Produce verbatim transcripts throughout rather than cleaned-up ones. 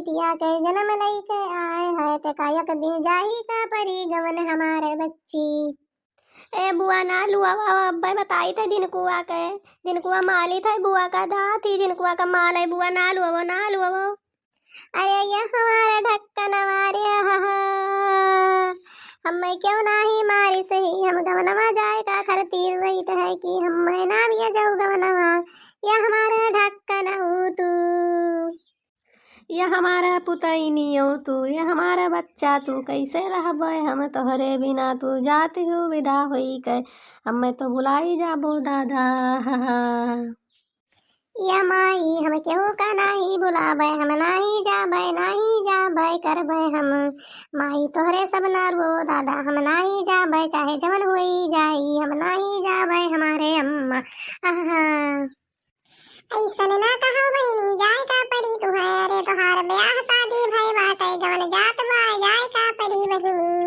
बिटिया के जनम लइके आए है, ते का एक दिन जाई का परी गवन हमारे बच्ची। ए बुआ ना लुआवा, अब्बे बताई थे दिनकुआ के। दिनकुआ माली थे बुआ का दाती, दिनकुआ का माल है बुआ ना लुआवो, ना लुआवो। अरे ये हमारा ढक्कनवा रे, हा, हा। हमें क्यों नाही मारी सही, हम गवनवा जाए का खरतीर रहित है कि हमें ना बिया जाऊ गवनवा। ये हमारा ढक्कन हऊ तू। ये हमारा पुतैनी हऊ तू, ये हमारा बच्चा तू, कैसे रहबे हम तोहरे बिना, तू जात हऊ विदा होई के, हमें तो भुलाई जाबो दादा। या माई, हम केहू का नाही भुलाबे, हम नाही जाबे, नाही जाबे करबे हम। माई तोहरे सब ना रो दादा, हम नाही जाबे, चाहे जवन होई जाई, हम नाही जाबे हमारे अम्मा। आहा। ऐसन ना कहो बहिनी, जाए का परी तुहरे, तोहार ब्याह शादी भय बाटे, गवन जात बा, जाए का परी बहिनी।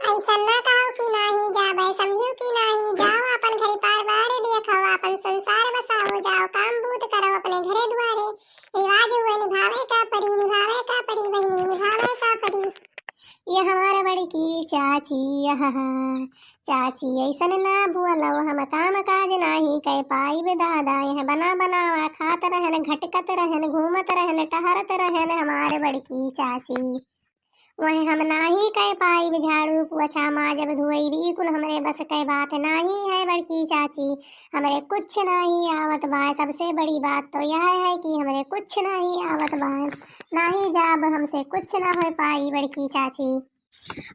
ऐसन ना कहो कि नाही जाबे, समझू कि नाही, जाओ अपन घरी पार बार देखो, अपन संसार बसाओ, जाओ काम बूत करो अपने घरे दुआरे, रिवाज हुए निभावे का परी, निभावे का परी बहिनी, निभावे का परी। ये हमारा बड़की चाची, आहा। चाची, ऐसन ना बोलो, हम काम काज नाही कै पाइब दादा। यह बना बनावा खात रहन, घटकत रहन, घूमत रहन, टहरत रहन, हमार बड़की चाची। वह हम नाही कै पाइब झाड़ू, पोछा, माजब, धोइब, ई कुल हमरे बस कै बात नाही है बड़की चाची। हमरे कुछ नाही आवत बा। सबसे बड़ी बात तो यह है कि हमरे कुछ नाही आवत बा। नाही जाब, हमसे कुछ ना हो पाई बड़की चाची।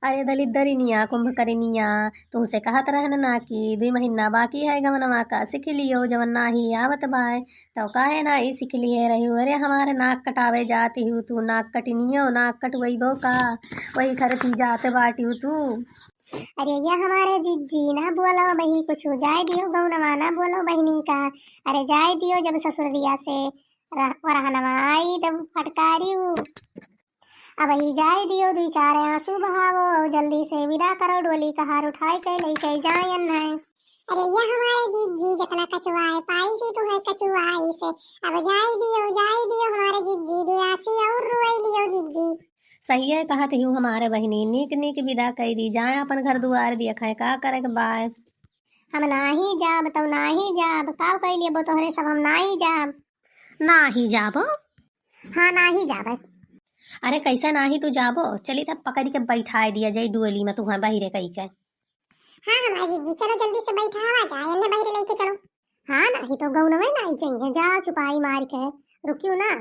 अरे दलिद्दरिनिया, कुंभकरिनिया, तुहसे कहत रहन ना कि दुई महीना बाकी है गवनवा का, सीख लियो, जवन नाही आवत बाय, तौ काहे नाही सीख लिहे रहियो? अरे हमारे नाक कटावे जात हियो तू, नाक कटिनियो, नाक कटवइबो का, वही खरती जात बाटियो तू। अरे ये हमारे जिज्जी, ना बोलो बही कुछ, जाए दियो गवनवा, ना बोलो बहिनी का, अरे जाए दियो जब ससुरिया से रह-, वरहनवा आई तब फटकारियो। अबही जाए दियो, दुई चार आंसू बहावो, जल्दी से विदा करो, डोली कहार उठाए के लेके जायन है। अरे ये हमारे जिज्जी, जितना कचुआए पाई से तुम्हें कचुआई से। अब जाए दियो, जाए दियो हमारे जिज्जी, दे आंसी और रोए लियो जिज्जी। सही है कहत हियो हमारे बहिनी, नीक नीक विदा कई दी, जाए अपन घर दुआर दिया खाए, का करे के बाय। हम नाही जाब, तौ नाही जाब, का कई लेबो तोहरे सब, हम नाही जाब। नाही जाबो? हाँ, नाही जाबे। अरे कैसे नाही तू जाबो? चली तब पकड़ के बैठाए दिया जाई डोली में तुहाँ बहिरे कई के। हाँ हमार जिज्जी, चलो जल्दी से बैठावा जाए, एन्ने बहिरे लेके चलो। हाँ, नाही तो गौनवे नाही चाहिए, जा चुपाई मार के रुकियो ना।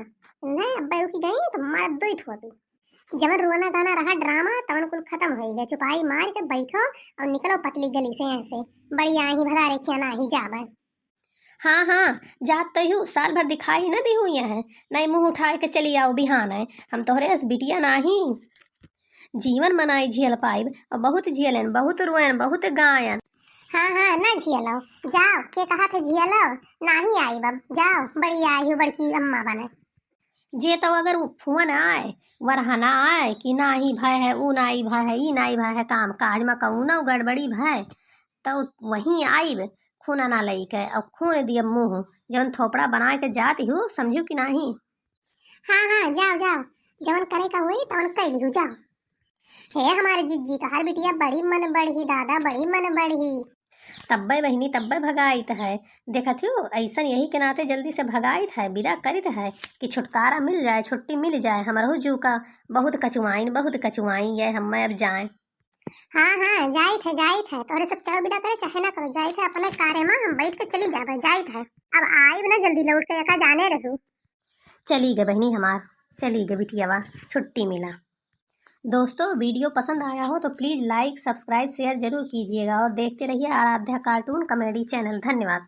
नहीं, अब्बे रुकी गई तो मार दो ही थोपी। जवन रोना गाना रहा ड्रामा, तवन कुल खत्म होई गए। चुपाई मार के बैठो और निकलो पतली गली से यहाँ से। बड़ी आही भरा रे क्या नाही जाबे। हाँ, हाँ, जात तो हूँ, साल भर दिखाई न दिहू यहाँ, नहीं मुँह उठाए के चली आओ बिहान है, हम तोहरे अस बिटिया नाही। जीवन मनाई झेल पाइब, और बहुत झेलन, बहुत रोयन, बहुत गायन। हाँ, हाँ, ना झेलो, जाओ, के कहा थे झेलो, नाही आइब अब, जाओ, बड़ी आई हूँ बड़की अम्मा बने। जे तो अगर उ फोन आए, वरहना आए कि नाही भय है, ऊ नाही भय है, ई नाही भय है, काम काज में कौनो गड़बड़ी भय, तो वहीं आइब, खून ना लइके, और खून दियब मुँह, जवन थोपड़ा बनाए के जात हूँ, समझू कि नाही? हाँ, हाँ, जाओ, जाओ, जवन करे का होई, तवन कई लिहू, जाओ। हे हमारे जिज्जी, तोहार बिटिया बड़ी मन बढ़ी दादा, बड़ी मन बढ़ी। तब्बे बहिनी, तब्बे भगाइत है। देखत हू, ऐसन यही के नाते जल्दी से भगाइत है, विदा करित है कि छुटकारा मिल जाए, छुट्टी मिल जाए। हमरहू जू का बहुत कचुआइन, बहुत कचुआइन ये, हम्मे अब जाए। हाँ, हाँ, जाइत है, जाइत है। तोहरे सब चाहे विदा करे, चाहे ना करो, जाइत है अपने कार्य में, हम बैठ के चली जाबे, जाइत है। अब आइब ना जल्दी लौट के, एका जाने रहू। चली गए बहिनी हमार, चली गए बिटियावा, छुट्टी मिला। दोस्तों, वीडियो पसंद आया हो तो please like, subscribe, share जरूर कीजिएगा और देखते रहिए आराध्या cartoon comedy channel। धन्यवाद।